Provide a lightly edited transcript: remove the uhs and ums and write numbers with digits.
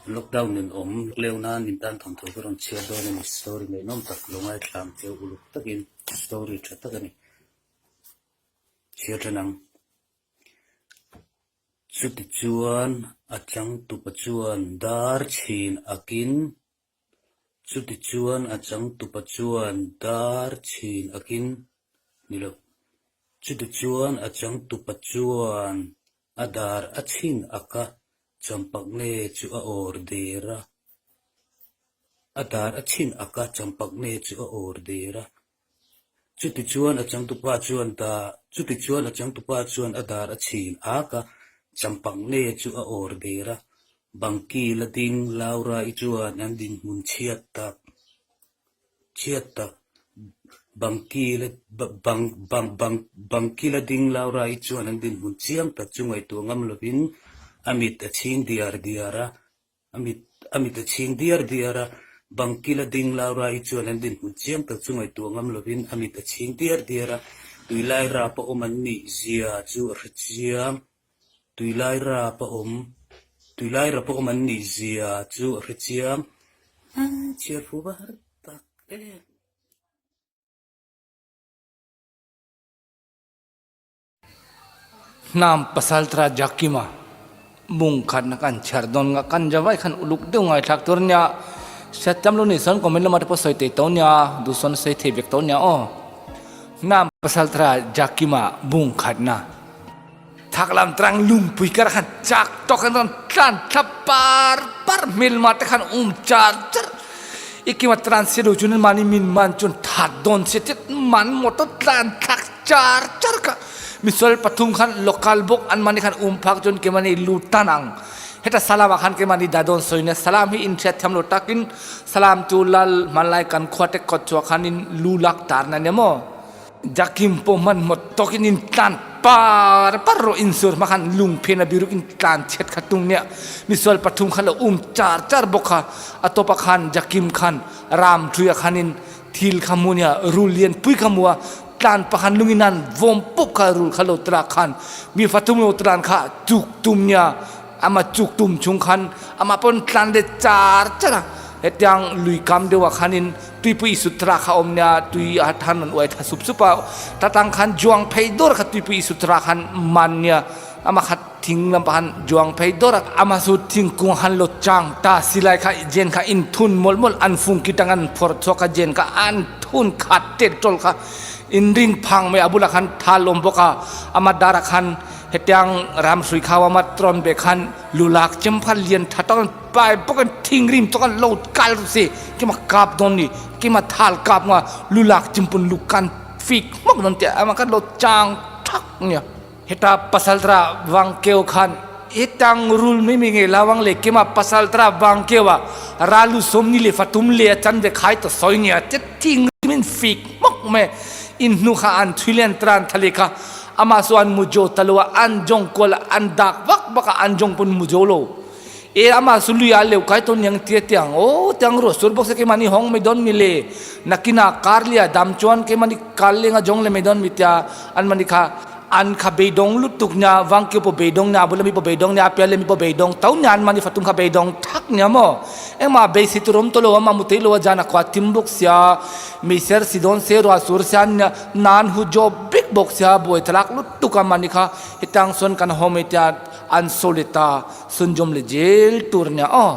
Lockdown in awm leu nan in tan thawnthu ka rawn chhiar dawn a ni. Story ngaihnawm tak lo ngaithla ang che uluk takin story tha tak a ni. Chhiar than ang. Chutichuan a changtupa chuan dar chhin akin Chutichuan a changtupa chuan dar chhin akin ni lo. Chutichuan a changtupa chuan a dar a chhin ak a, champakne chu a awr der a. A dar a chhin ak a, champakne chu a awr der a. Chutichuan a changtupa chuan da Chutichuan a changtupa chuan a dar a chhin ak a, champakne chu a awr der a. Bangki la ding Laura-i chuan an dinhmun chhiat tak chhiat tak Bangki la bang bang bang Bangki la ding Laura-i chuan an dinhmun chiang tak chu ngaihtuah ngam lovin a mit a chhing diar diar a, a mit a mit a chhing diar diar a, Bangki la ding Laura-i chuan an dinhmun chiang tak chu ngaihtuah ngam lovin a mit a chhing diar diar a, tuilai rap a awm an nih zia chu a hre chiang. Tuilai rap a awm, tuilai rap a awm an nih zia chu a hre chiang. Chhiar fu va har tak em. Hnam Pasaltra Jakima mung khatna kan chhiar dawn nga kan javai khan uluk deuh ngaithlak tur nia hriattam lo ni sawn comment lamah te pawh sawi thei tawh nia duh sawn sawi thei vek tawh nia aw Hnam Pasaltra Jakima mung khatna. Thak lam trang lungpui kar khan chak tawk an rawn tlan thla par par hmelma te khan um char char ikima tran se lo chun mani min man chun that don se tet man motor tlan thlak char char kha misual pathum khan local bok an mani khan um phak chun ke mani lu tan ang heta salam ah khan ke mani da don soine salam hi in hriat thiam lo takin salam chu lal hmanlai kan khua te kot chua khan in lu lak tar na ne mo Jakim pawh hmanhmawt tawkin in tlan par par rawh insur hma khan lungphen a biruk in tlan chiat kha tung nia misual pathum kha lo um char char bawk kha a tawp ah khan Jakim khan ram ṭhui ah khan in thil kha hmu nia rul lian pui kha hmu a tlan pa khan lungin an vawm pup kha rul kha lo tla khan mi fathum lo tlan kha cuk tum nia ama cuk tum chung khan amah pawn tlan le char char a hetiang lui kam deuh ah khanin tuipui sutra kha awm nia tui a than an uai tha sup sup a tatang khan juang phei dor kha tuipui sutra khan man nia ama khat thing lam pahan juang phei dor ama su thingkung han lo chang ta silai kha jen kha in thun mol mol an fung ki tang an phor chhuak kha jen kha an thun khat tet tol kha in ring phang mai abula khan thal om boka ama dara khan hetiang ram sui khawa ma tron be khan lulak chem kha lian thatang pai pokan thingrim tokan lo kal se kima kap don ni kima thal kap nga lulak chimpun lukan fik mok non te ama kan lo chang thak nia heta pasaltra wang keu khan etang rul mi mi nge lawang le kima pasaltra wang kewa ralu somni le fatum le chan ve khai to soi nia te thing min fik mok me in hnu kha an thuilen tran thale kha ama so an mujo talwa an jong kol an dak vak baka an jong pun mujo lo e ama sului a leu kai ton yang tia tiang o tiang ro sur bok se ke mani hong me don mi le nakina karlia dam chuan ke mani kal lenga jong le me don mi tia an mani kha an kha beidong lutuk nya wang kyo po beidong nya bula mi po beidong nya pia le mi po beidong tau nya an mani fatum kha beidong thak nya mo engma be si turom to lo ma mutei lo jana kwa timbuk sia mi ser sidon se ro sur sia nan hu jo big bok sia boi thlak lutuk a mani kha hitang son kan home tia an solita sunjom le jail tur nya o.